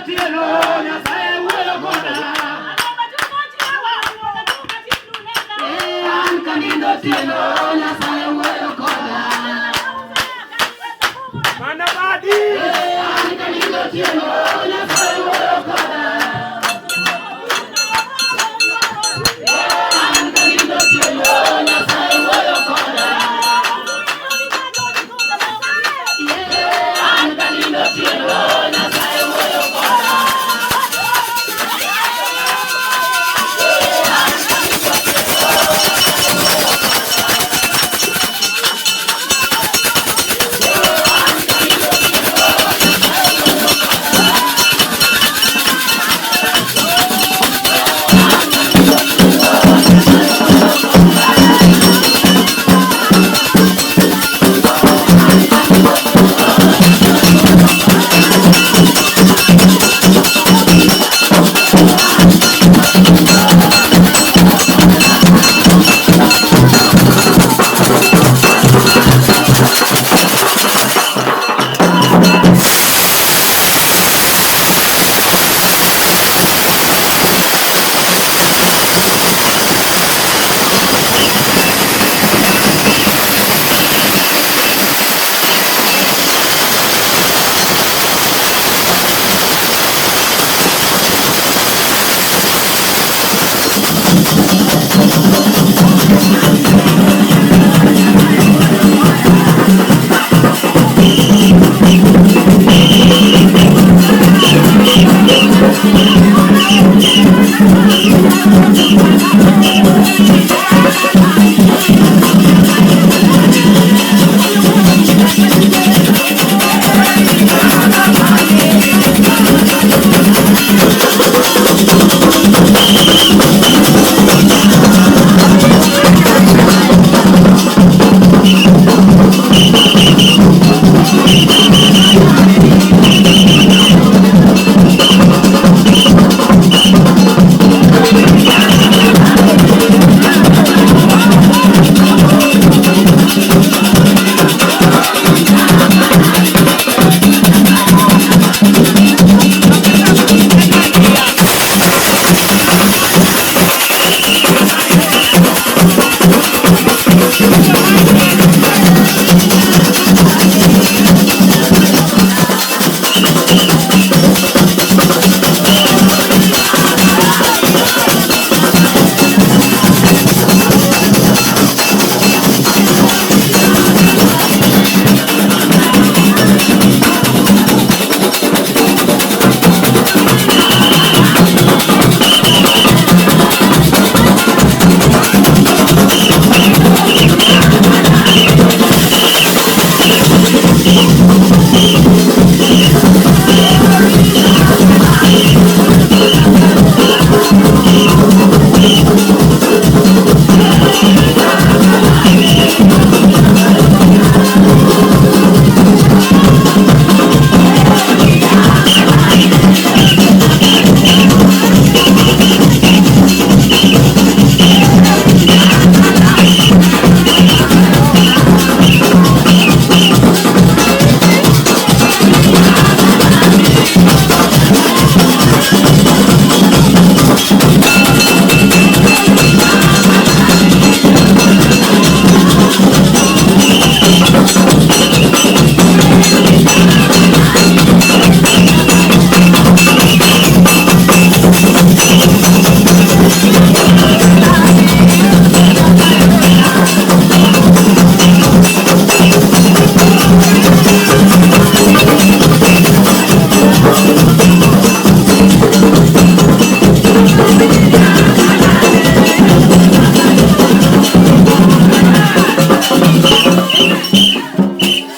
otieno, Nyasaye wuoyo koda. An kanindo otieno, Nyasaye wuoyo koda. Mana badi. An kanindo otieno, Nyasaye wuoyo koda. An kanindo otieno, Nyasaye wuoyo koda. An kanindo otieno, Nyasaye wuoyo koda.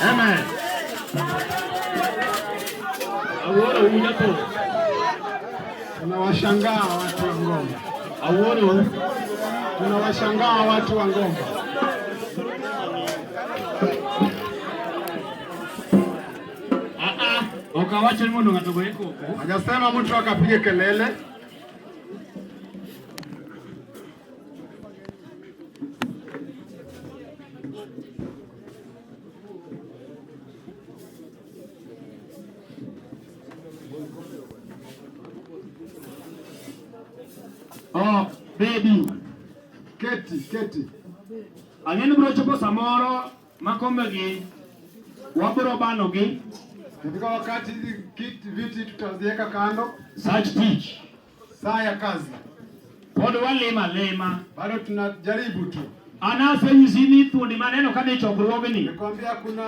Amen. Awuoro winjo thum. Tunawashangaa watu wa Ngoma, Awuoro. tunawashangaa watu wa Ngoma. Ah ah. Ok awacho ni mondo ng'ato ogoye koko. Hajasema mtu akapige kelele. Bedi. Keti, keti. Ang'e ni biro chopo samoro ma kombegi wabiro banogi. Katika wakati hizi kiti viti tutaziweka kando. Sach tich. Saa ya kazi. Pod walima lima. Bado tunajaribu tu. An asenyisi ni thuondi maneno ka ni chokruogni. Nikwambia kuna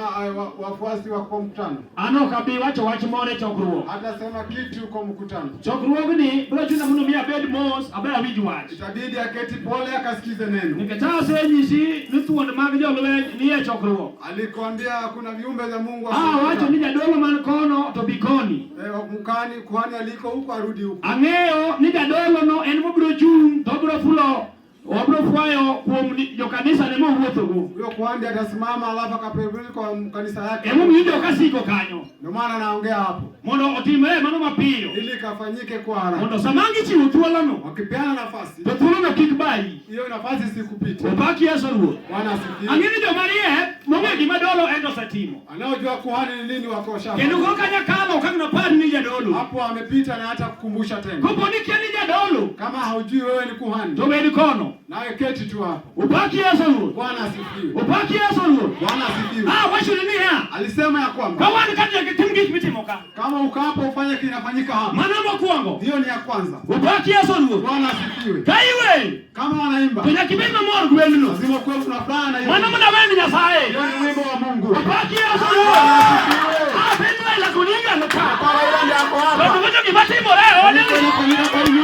wafuasi wa kwa mkutano. An ok abi wacho wach moro e chokruok. Hata sema kitu kwa mkutano. Chokruogni biro chuna mondo mi abed mos abe awinj wach. Itabidi aketi pole akasikize neno. Nikech asenyisi ni thuond mag jolweny ni e chokruok. Alikwambia kuna viumbe vya Mungu. Ah, wacho ni jadolo man kono to bi koni. Mkani kuhani aliko huko arudi huko. Ang'eyo ni jadolo no en mobiro chung' to obiro fulo obiro fwayo kuom jokanisa ne mowuothogo. Huyo kuhani atasimama alafu akapeleka kwa kanisa yake. Emomiyo joka siko kanyo. Ndio maana naongea hapo. Mondo otimre mano mapiyo. Ili kafanyike kwa haraka. Mondo sama gichiwo thuolono. Wakipeana nafasi. To thuolono kik bayi. Hiyo nafasi sikupita. Opak Yesu Ruoth. Bwana asifiwe. Ang'e ni joma riek mong'e gima dolo en osetimo. Anaojua kuhani ni nini wako shamba. Kendo koro kanyakalo ok ang' napar ni jadolo. Hapo amepita na hata kukumbusha tena. Kopo ni kia ni jadolo. Kama haujui wewe ni kuhani. To bed kono. Nawe keti tu hapo. Opak Yesu Ruoth. Bwana asifiwe. Opak Yesu Ruoth. Bwana asifiwe. Ah, wacho ni niya. Alisema ya kwamba Ka wan ka nyaka tim gik mitimo ka. kama uko hapo ufanye kinafanyika hapa. Mano mokwongo. Hiyo ni ya kwanza. Opak Yesu Ruoth. Bwana asifiwe. Ka iwer. Kama wanaimba To nyaka ibed mamor gi wendno. lazima kuwe kuna furaha na hiyo. Mano mana wend Nyasaye. Hiyo ni wimbo wa Mungu. Opak Yesu Ruoth. Bwana asifiwe. Ah, piny Raila Odinga no ka. Kwa Raila ndiye ako hapa. Kendo wacho gima timore e ode. Inafanyika kwa hii